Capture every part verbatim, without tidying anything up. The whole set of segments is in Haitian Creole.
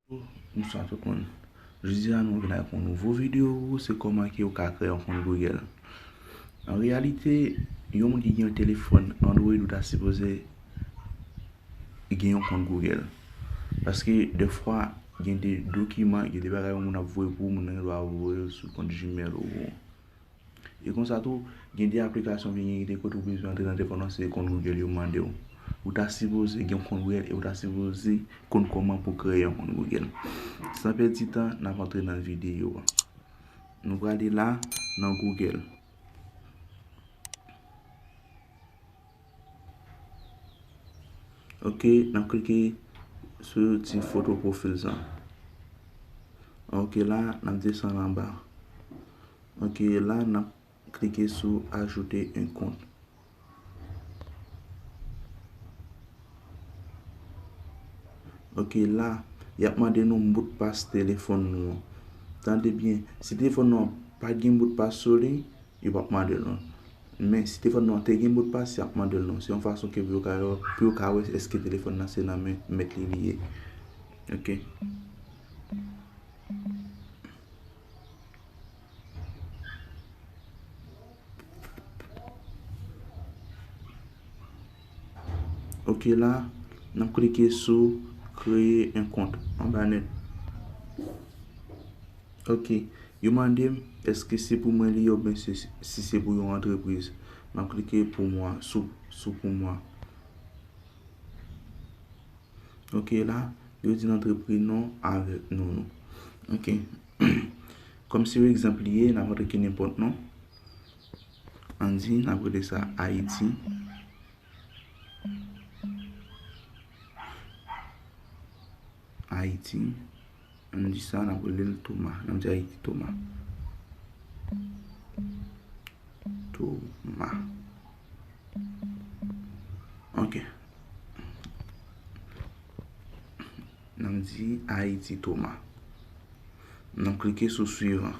Bonswa tout moun. Jodi a nou vin avèk yon nouvo videyo, se kòman ke ou ka kreye yon kont Google. An reyalite, yon moun ki gen yon telefòn Android ou ta sipoze gen yon kont Google. Paske defwa, gen de dokiman, gen de bagay yon moun ap voye pou ou, moun nan gen dwa voye l sou kont Gmail ou. E konsa tou, gen de aplikasyon ki gen de kote ou bezwen antre nan telefòn nan, se kont Google yo mande w. Ou ta sipoze gen kont Google e ou ta sipoze konn kòman pou kreye yon kont Google. San pèdi tan, n ap antre nan videyo a. Nou prale la nan Google. Ok, n ap klike sou ti foto pwofil sa. Ok, la, n ap desann anba. Ok, la, n ap klike sou ajouter un compte. Ok, la, y ap mande nou modpas telefòn nou an. Tande byen, si telefòn nou an pa gen modpas sou li, yo p ap mande l non. Men si telefòn nou an te gen modpas, y ap mande l non. Se yon fason ke pou yo ka, pou yo ka wè èske telefòn nan se nan men mèt li li ye. Ok. Ok, la, n ap klike sou créer un compte anba nèt. Ok, yo mande m èske se pou mwen li ye oubyen se, si se pou yon antrepriz. M ap klike pou mwen, sou, sou pou mwen. Ok, la, yo di n antre prenon avèk non nou. Ok. Kòm se yon egzanp li ye, n ap antre ki nenpòt non. Ann di, n ap rele sa Ayiti. Ayiti. Ann di sa, n ap rele l Toma. N ap di Ayiti Toma. Toma. Ok. N ap di Ayiti Toma. N ap klike sou suivant.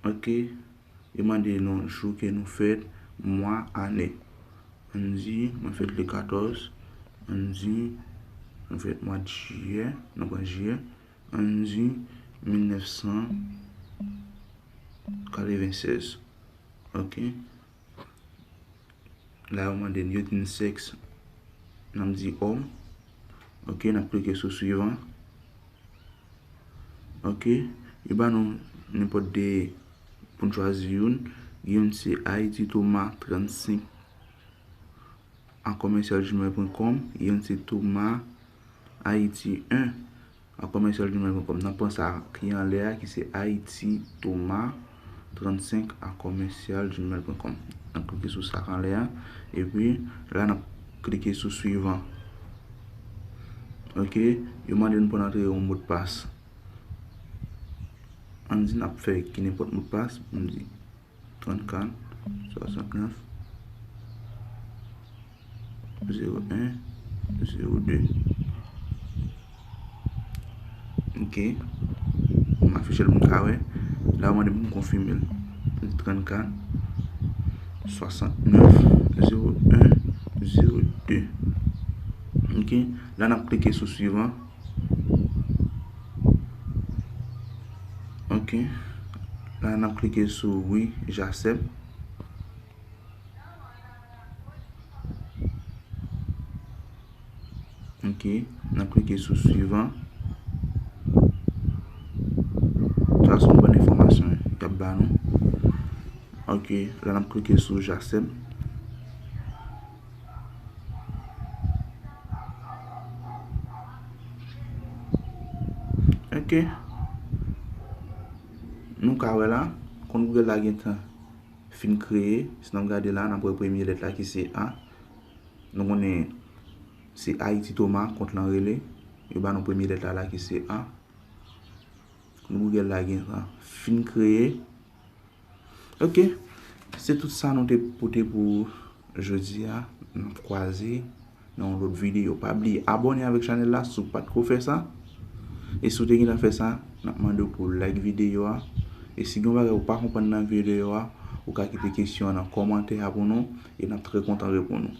Ok. Yo mande nou jou ke nou fèt, mwa, ane. Ann di, mwen fèt le katòz. Ann di, mwen fèt mwa jiyè. Nou pran jiyè. Ann di, mil nèf san katrevennsèz. Ok. La, yo mande n, yo di n sèks. N ap di òm. Ok, n ap klike sou suivant. Ok, yo ba nou nenpòt de pou n chwazi youn. Youn se Ayiti Toma trannsenk a kòmèsyal gmail pwen kòm. Youn se Toma Ayiti en a kòmèsyal gmail pwen kòm. N ap pran sa ki anlè a, ki se Ayiti Toma trannsenk a kòmèsyal gmail pwen kòm. N ap klike sou sa k anlè a. Epi, la, n ap klike sou suivant. Ok, yo mande n pou n antre yon modpas. Ann di n ap fè ki nenpòt modpas, ann di trannkat swasantnèf zewo en zewo de. Ok. M afiche l pou m ka wè. La, yo mande m pou m konfime l. Trannkat swasantnèf zewo en zewo de. Ok. La, n ap klike sou suivant. Ok. La, n ap klike sou wi, j'accepte. Ok, n ap klike sou suivant. Sa se yon bann enfòmasyon y ap ba nou. Ok, la n ap klike sou j'accepte. Ok. Nou ka wè la, kont Google la gentan fin kreye. Si n ap gade la, n ap wè premye lèt la ki se A. Nou konnen se Ayiti Toma kont lan rele. Yo ba nou premye lèt la la ki se A. Kont Google la gentan fin kreye. Ok. Se tout sa nou te pote pou jodi a. N ap kwaze nan yon lòt videyo. Pa bliye abòne avèk chanèl la si w pa t ko fè sa. E si w te gentan fè sa, n ap mande w pou w like videyo a. E si gen yon bagay ou pa konprann nan videyo a, ou ka kite kesyon an nan kòmantè a pou nou e n ap trè kontan reponn ou.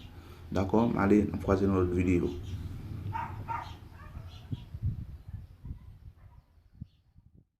Dakò, m ale, n ap kwaze nan lòt videyo.